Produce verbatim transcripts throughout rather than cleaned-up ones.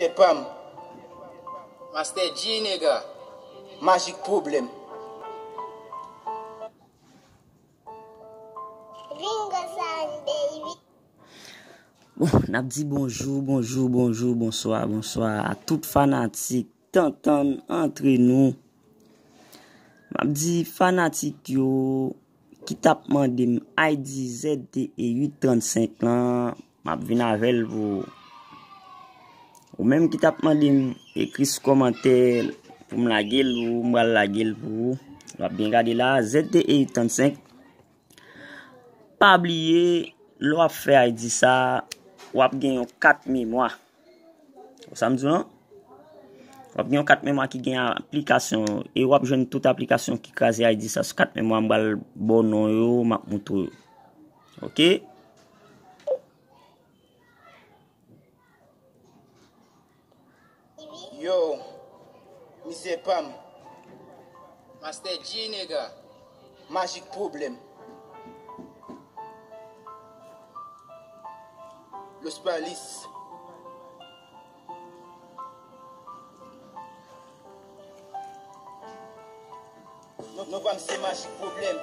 Mizè pa m. Master G, nèga. Majik pwoblèm. Bon, n ap di bonjou, bonjou, bonjou, bonswa, bonswa a tout fanatik Tantann Antre Nou. M ap di fanatik yo ki t ap mande m I D Z T E uit trannsenk lan, m ap vin avè l pou ou. Ou menm ki t ap mande m ekri sou kòmantè pou m lage l pou ou, m pral lage l pou ou. W ap byen gade la, Z T E uit trannsenk. Pa bliye, lè w ap fè I D sa, w ap gen yon kat memwa. Ou sa m di w lan? W ap gen yon kat memwa ki gen aplikasyon yo, e w ap jwenn tout aplikasyon ki kraze I D sa sou kat memwa. M pral ba w non yo, m ap moutre w yo. Oke? Yo, mizè pa m. Master G, nèga. Majik pwoblèm. Los Palis. Non, non pa m se Majik Pwoblèm,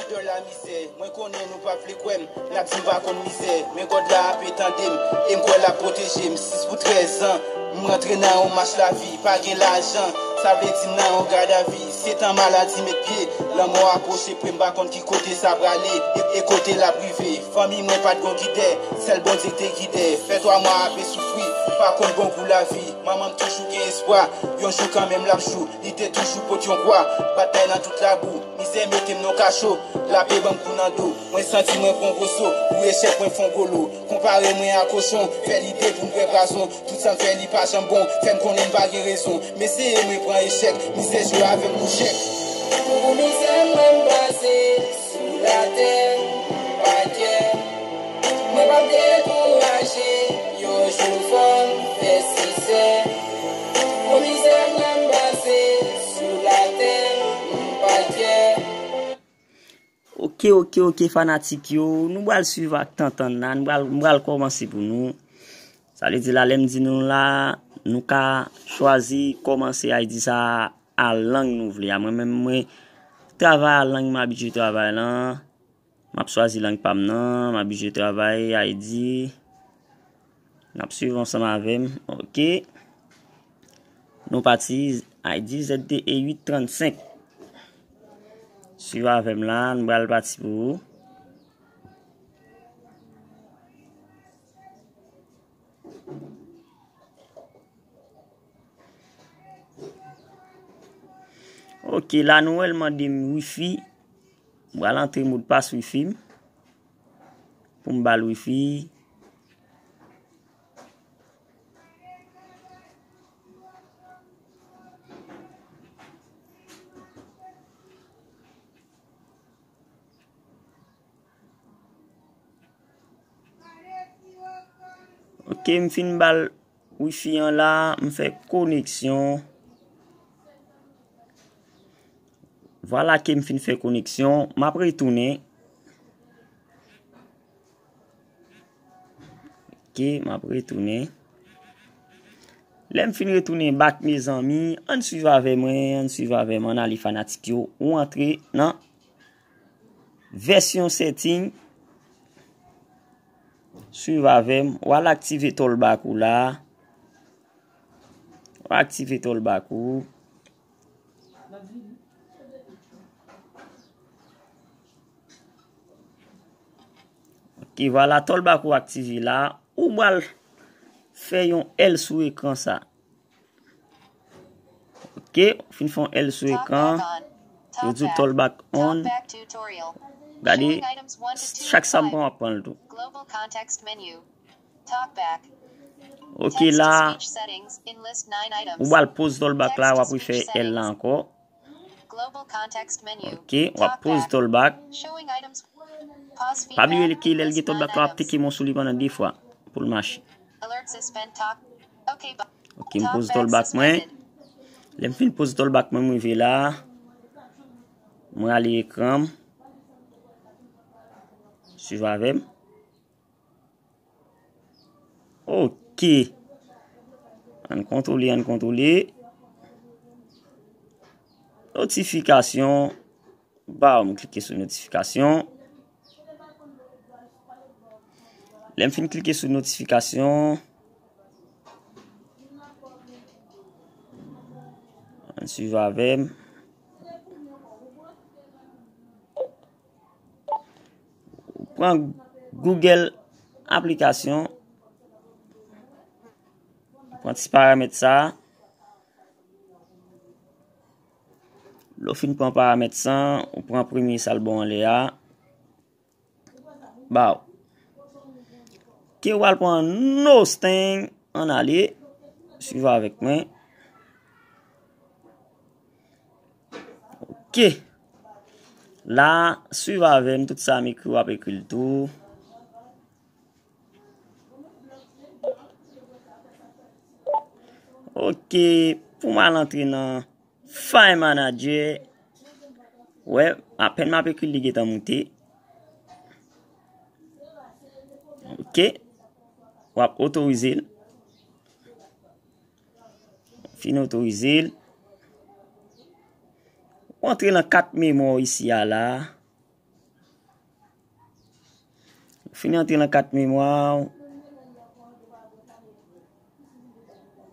idòl a mizè. Mwen konnen nou pa vle kwè m, n ap di m pa konn mizè. Men God la ape tande m, e m kwè l ap pwoteje m. Sis pou trèz an, m rantre nan yon mach lavi. Pa gen lajan, sa vle di m nan yon gadavi. Se tan maladi met pye, lanmò apwoche pre, m pa konn ki kote sa prale, e, e kote l ap rive. Fanmi mwen pa t gon gidè, sèl Bondye k te gidè. Fè twa mwa ape soufri, pa konn bon gou lavi. Manman m toujou gen espwa, yon jou kanmenm l ap jou. Li te toujou pot yon kwa, batay nan tout labou. Mizè mete m nan kacho, lape ban m kou nan do. Mwen santi mwen pran gwo so, pou echèk mwen fon golo. Konpare mwen a kochon, fè lide pou m pran pwazon. Tout sa m fè li pa janm bon, fè m konnen m pa gen rezon. M eseye mwen pran echèk, mizè jwe avè m kou chèk. Pou mizè mwen m pase sou latè, m pa kyè. Mwen p ap dekouraje, yon jou fò m fè siksè. Pou mizè mwen m pase sou latè, m pa kyè. Oke, oke, oke, fanatik yo, nou pral swiv ak Tantann la, nou pral, m pral kòmanse pou nou. Sa vle di la, lè m di nou la, nou ka chwazi kòmanse I D sa a lang nou vle a. Mwen menm, mwen travay a lang m abitye travay lan. M ap chwazi lang pa m nan, m abitye travay I D. N ap swiv ansanm avè m, oke. Nou pati, I D Z T E uit trannsenk. Swiv avè m la, nou pral pati pou ou. Oke, la nou wè l mande m wifi. M pral antre modpas wifi m pou m ba l wifi. Oke, m fin ba l wifi an la, m fè koneksyon. Vwala ke m fin fè koneksyon, m ap retounen. Oke, m ap retounen. Lè m fin retounen bak, mezanmi, ann swiv avè mwen, ann swiv avè mwen, ann ale fanatik yo, ou antre nan vèsyon setting. Swiv avè m, w al aktive talkback ou la. W al aktive talkback ou. Oke, vwala, talkback ou aktive la. Ou pral fè yon L sou ekran sa. Oke, fin fè yon L sou ekran. Yo di w talkback on. Gade, chak sa m pran, w ap pran l tou. Oke, la, ou pral poz talkback la, w ap refè L la ankò. Oke, w ap poz talkback. Pa bliye ke lè l gen talkback la, w ap teke men w sou li pandan de fwa pou l mache. Oke, m poz talkback mwen. Lè m fin poz talkback mwen, m rive la. Mwen ale ekran m. Swiv avè m. Oke. Ann kontwole, ann kontwole. Notifikasyon. Ba, m klike sou notifikasyon. Lè m fin klike sou notifikasyon, ann swiv avè m. Ou pran Google aplikasyon, ou pran ti paramèt sa. Lè w fin pran paramèt sa, ou pran premye sa l ba w anlè a. Ba w. Ke w al pran no sting, ann ale. Swiv avèk mwen. Ok. La, swiv avè m, tout sa m ekri, w ap ekri l tou. Ok, pou m al antre nan File Manager, wè, apèn m ap ekri l, li gentan moute. Ok, w ap otorize l. Fin otorize l. Ou antre nan kat memwa w isi a la. Ou fin antre nan kat memwa w.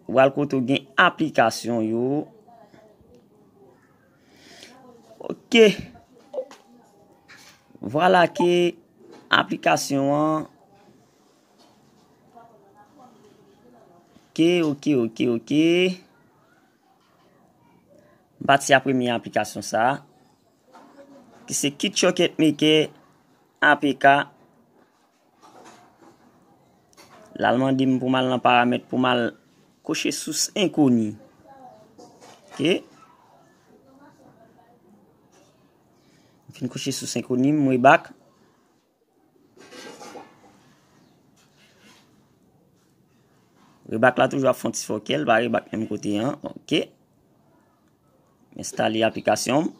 Ou al kote w gen aplikasyon yo. Ok. Vwala ke aplikasyon an. Ok, ok, ok, ok. M pati a premye aplikasyon sa a, ki se Kit Shortcut Maker, A P K. L al mande m pou m al nan paramèt, pou m al koche sous enkoni. Ok. M fin koche sous enkoni, m rebak. Rebak la toujou ap fè yon ti fòkè, l pa rebak menm kote an. Ok. M enstale aplikasyon m.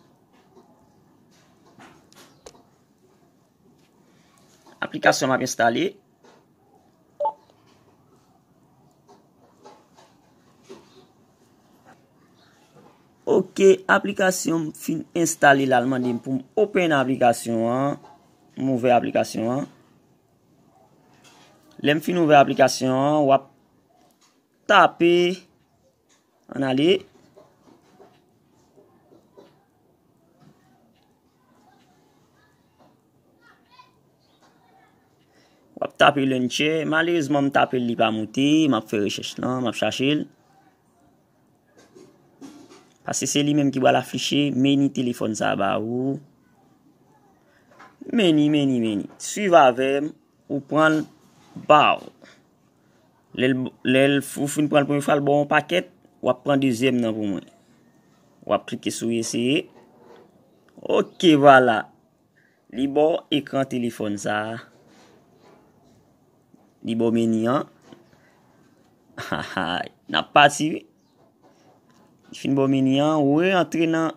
Aplikasyon m ap enstale. Ok, aplikasyon m fin enstale la, l mande m pou m open aplikasyon an. M ouvè aplikasyon an. Lè m fin ouvè aplikasyon an, w ap tape, ann ale. W ap tape Launcher. Malerezman, m tape l, li pa moute. M ap fè rechèch lan, m ap chache l. Paske se li menm ki pral afiche meni telefòn sa a ba ou. Meni, meni, meni. Swiv avè m, ou pran l ba w. Lè l, lè l, ou fin pran l premye fwa, l ba w yon pakèt, w ap pran dezyèm nan pou mwen. W ap klike sou eseye. Ok, vwala. Li ba w ekran telefòn sa a. Li ba w meni an. N ap pati, wi. Li fin ba w meni an, ou re-antre nan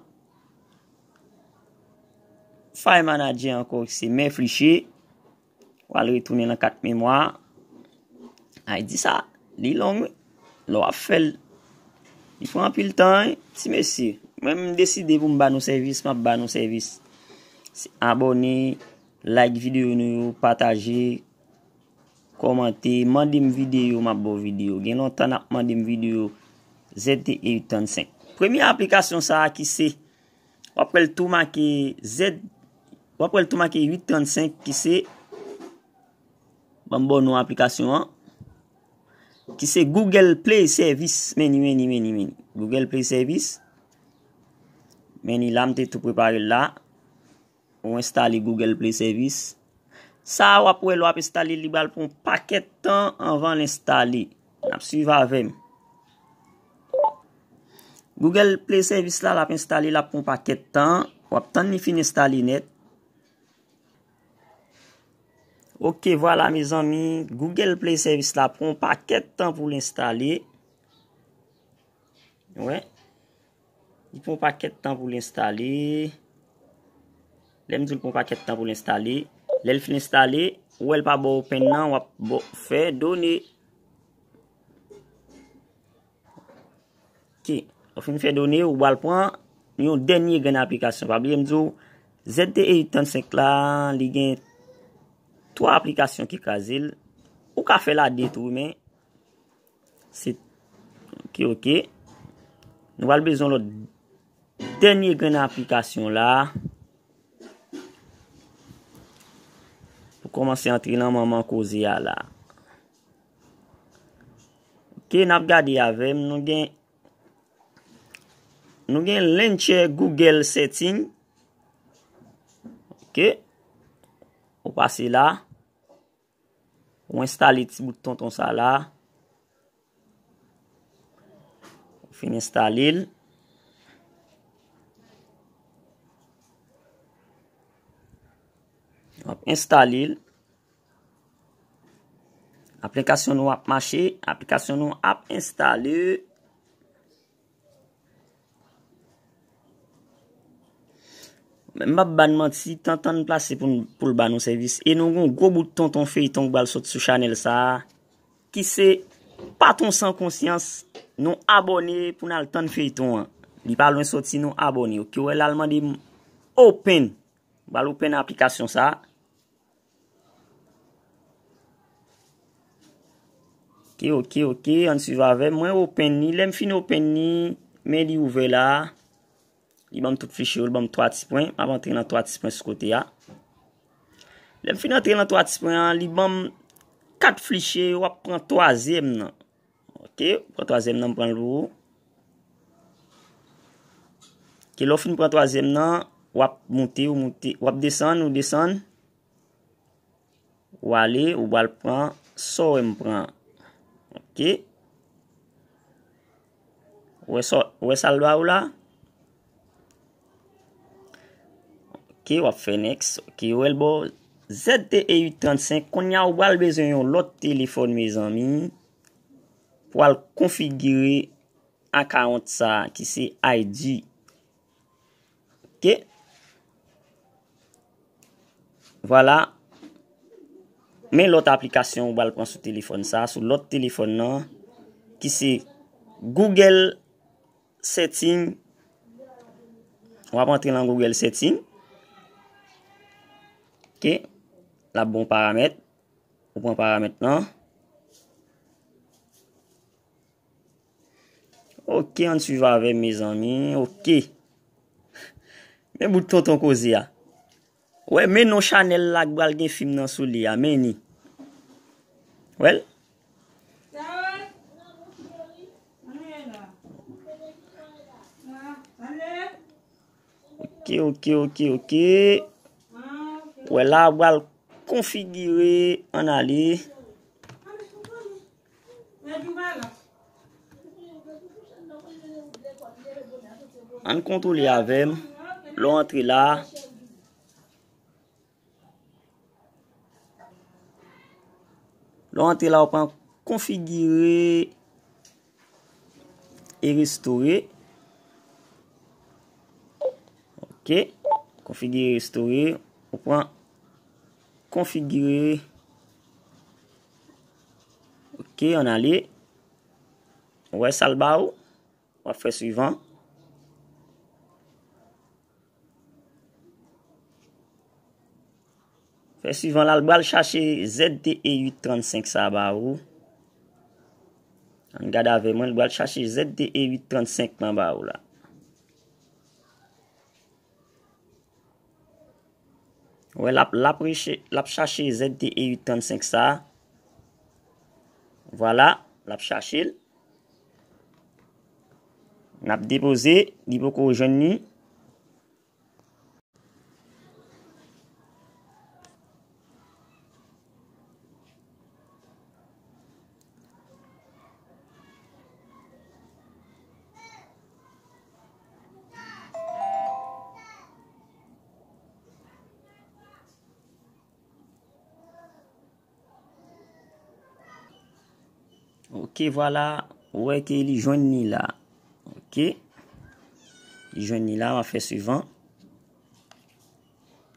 File Manager ankò, se men fliche. W al retounen nan kat memwa. Ay, di sa, li long, wi. Lè w ap fè l, li pran anpil tan, wi, ti mesye. Mwen, m deside pou m ba nou sèvis, m ap ba nou sèvis. Se abòne, like videyo nou yo, pataje, kòmante, mande m videyo, m ap ba w videyo. Gen lontan n ap mande m videyo Z T E uit trannsenk. Premye aplikasyon sa a ki se, w ap wè l tou make Z, w ap wè l tou make uit trannsenk ki se, ban m ba w non aplikasyon an, ki se Google Play Service. Meni, meni, meni, meni. Google Play Service. Meni la, m te tou prepare l la. Ou enstale Google Play Service. Sa a w ap wè lè w ap enstale l, li pral pran yon pakèt tan anvan l enstale. N ap swiv avè m. Google Play Service la, l ap enstale, l ap pran yon pakèt tan. W ap tann li fin enstale nèt. Ok, vwala, mezanmi. Google Play Service la pran yon pakèt tan pou l enstale. Wè. Li pran yon pakèt tan pou l enstale. Lè m di l pran yon pakèt tan pou l enstale, lè l fin enstale, ou wè l pa ba w open nan, w ap ba w fè done. Ou fin fè done, ou pral pran yon dènye grenn aplikasyon. Pa bliye m di w, Z T E uit trannsenk la, li gen twa aplikasyon ki kraze l. Ou ka fè l a de tou, men se, ok, ok. Nou pral bezwen lòt dènye grenn aplikasyon la pou kòmanse antre nan manman koze a la. Ok, n ap gade avè m, nou gen, nou gen Launcher Google Setting. Ok, ou pase la. Ou enstale ti bout tonton sa la. Ou fin enstale l. W ap enstale l. Aplikasyon nou ap mache, aplikasyon nou ap enstale. Men m p ap ba n manti, tan tan n plase pou n, pou l ba nou sèvis. E nou gen yon gwo bout tonton feyton k pral sot sou chanèl sa a, ki se Patwon San Konsyans. Nou abòne pou n al tann feyton an. Li pa lwen soti, nou abòne. Ok, ou wè la l mande m open. M pral open aplikasyon sa a. Ok, ok, ok, ann swiv avè m. Mwen open ni, lè m fin open ni, men li ouvè la. Li ban m tout fichye yo, li ban m twa ti pwen. M ap antre nan twa ti pwen sou kote a. Lè m fin antre nan twa ti pwen an, li ban m kat fichye, w ap pran twazyèm nan. Ok, ou pran twazyèm nan, m pran l pou ou. Ok, lè w fin pran twazyèm nan, w ap moute, ou moute, w ap desann, ou desann. Ou ale, ou pral pran sa w wè m pran. Ok. Ou wè sa, ou wè sa l ba ou la? Ok, w ap fè next. Ok, ou wè l ba w Z T E uit trannsenk. Kounye a, ou pral bezwen yon lòt telefòn, mezanmi, pou al konfigire akawont sa a, ki se I D. Ok. Vwala. Men lòt aplikasyon ou pral pran sou telefòn sa, sou lòt telefòn nan, ki se Google Setting. W ap antre nan Google Setting. Ok. L ap ba w paramèt. Ou pran paramèt lan. Ok, ann swiv avè m, mezanmi. Ok. Men bout tonton koze a. Wè, men non chanèl la k pral gen fim nan sou li a, men ni. Wè l. Ok, ok, ok, ok. Wè la, pral konfigire, ann ale. Ann kontwole avè m. Lè w antre la, lè w antre la, w pran konfigire e restore. Ok. Konfigire, restore. Ou pran konfigire. Ok, ann ale. Ou wè sa l ba ou? W ap fè swivan. Fè swivan la, l pral chache Z T E uit trannsenk sa ba ou. Ann gade avè mwen, l pral chache Z T E uit trannsenk lan ba ou la. Wè, l ap, l ap reche-, l ap chache Z T E uit trannsenk sa. Vwala, l ap chache l. N ap depoze, li poko jwenn li. Ok, vwala. Ou wè ke li jwenn li la. Ok. Li jwenn li la, m ap fè swivan.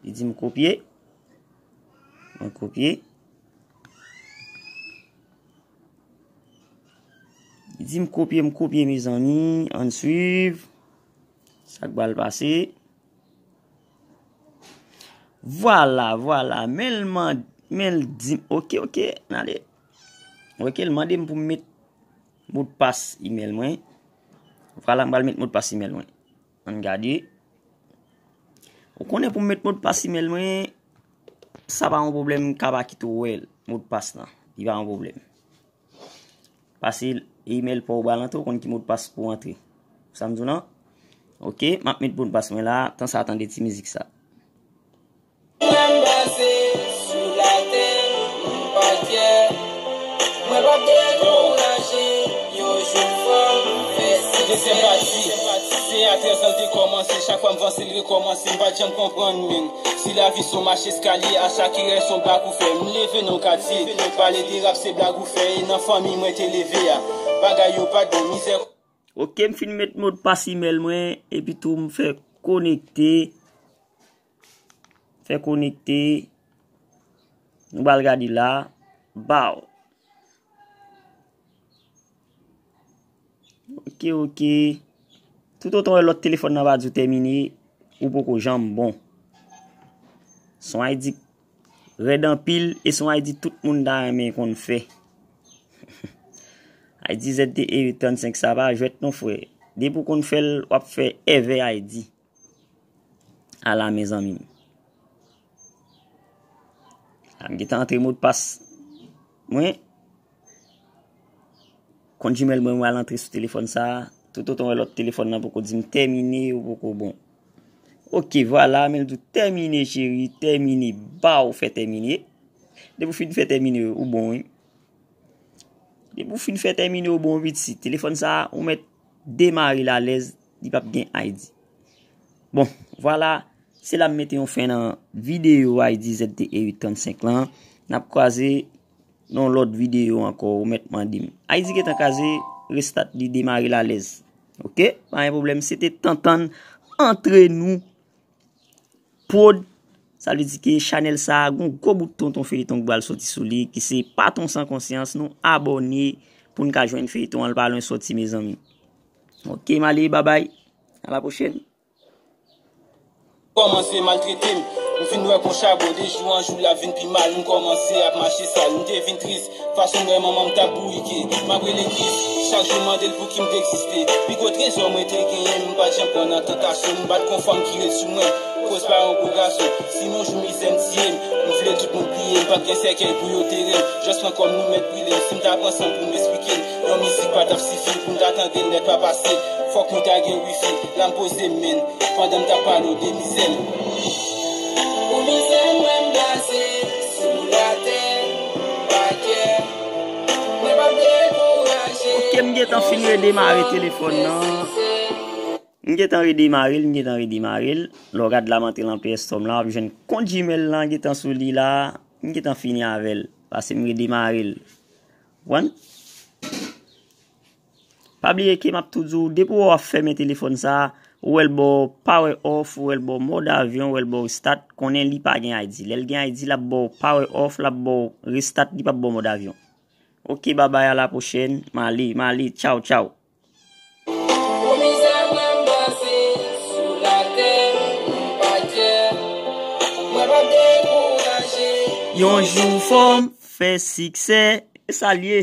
Li di m kopye. Mwen kopye. Di m kopye, m kopye, mezanmi. Ann swiv sa k pral pase. Vwala, vwala. Men l mande, men l di m, oke, oke, n ale. Oke, l mande m pou m met modpas imèl mwen. Vwala, m pral met modpas imèl mwen. Ann gade. Ou konnen pou m met modpas imèl mwen, sa pa yon pwoblèm, m ka pa kite w wè modpas lan. Li pa yon pwoblèm. Pase email pa w ba l antre, ou konn ki modpas pou antre. Sa m di w lan? Oke, m ap met modpas mwen la, tan sa tande ti mizik sa. Mwen pase sou latè, m pa kyè. Mwen p ap dekouraje, yon jou fò m fè siksè. Dezyèm pati, se a trèz an l te kòmanse. Chak fwa m vanse, l rekòmanse. M pa t janm konprann, menn. Si lavi s on mach eskalye, a chak erè s on bak ou fè. M leve nan katye, pale de rap se blag ou fè. E nan fanmi mwen te leve a, bagay yo pa t bon, mizè. Oke, m fin met modpas email mwen, epi tou m fè konekte. Fè konekte. Nou pral gade la. Baw. Oke, oke. Toutotan w wè lòt telefòn nan pa di w tèmine, ou poko janm bon. S on I D rèd anpil, e s on I D tout moun ta renmen konn fè. I D Z T E trannsenk sa pa jwèt non, frè. Depi w konn fè l, w ap fè èvè I D. Ala mezanmi m. La m gentan antre modpas mwen. Kont Gmail mwen, mwen al antre sou telefòn sa. Toutotan w wè lòt telefòn nan poko di m tèmine, ou poko bon. Oke, vwala, men l di w tèmine, cheri, tèmine. Baw, fè tèmine. Depi w fin fè tèmine, ou bon, wi. Depi w fin fè tèmine, ou bon, pitit. Telefòn sa, ou mèt demare l alèz, li p ap gen I D. Bon, vwala, se la m mete yon fen nan videyo I D Z T E uit trannsenk lan. N ap kwaze nan yon lòt videyo ankò, ou mèt mande m. I D gentan kraze, restart li, demare l alèz. Oke? Pa gen pwoblèm, se te tantann antre nou. Prod, sa vle di ke chanèl sa a gon gwo bout tonton feyton ki pral soti sou li, ki se Patron San Konsyans. Nou abòne pou n ka jwenn feyton an, l pa lwen soti, mezanmi. Oke, m ale, babay. A la pwochèn. Kòmanse maltrete m. M vin wè kon chabon, de jou an jou l ap vin pi mal. M kòmanse ap mache sal, m te vin tris. Fason m wè manman m t ap bourike, m ap rele Kris. Chak jou m mande l pouki m t egziste. Pi gwo trezò mwen te genyen, m pa t janm pran nan tantasyon. M bat kon fanm ki ret sou mwen, koz pa yon gwo gason. Si m yon jou mizè m tiye m, m vle tout moun bliye m. M p ap gen sèkèy pou yo tere m. Jès pran kò m, nou mèt brile m. Si m ta pran san m pou m esplike l, yon mizik pa t ap sifi pou m ta tande l nèt pa pase. Fòk nou ta gen wifi, la m poze m, menn, pandan m t ap pale w de mizè m. Pou mizè mwen m pase sou latè, m pa kyè. Mwen p ap dekouraje. Oke, m gentan fin redemare telefòn nan. M gentan redemare l, m gentan redemare l. Lè w gad la, m antre nan Play Store m la, w ap jwenn kont Gmail lan gentan sou li la. M gentan fini avè l. Pase m redemare l. Konprann? Pa bliye ke m ap tou di w, depi w ap fèmen telefòn sa, ou wè l ba w power off, ou wè l ba w mòd avyon, ou wè l ba w restart, konnen li pa gen I D. Lè l gen I D, l ap ba w power off, l ap ba w restart, li p ap ba w mòd avyon. Oke, babay, a la pwochèn. M ale, m ale, tchaw, tchaw. Pou mizè mwen m pase sou latè, m pa kyè. Mwen p ap dekouraje. Yon jou fò m fè siksè. E sa l ye.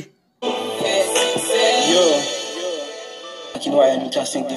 Yo. Ki nwa yon mitan senk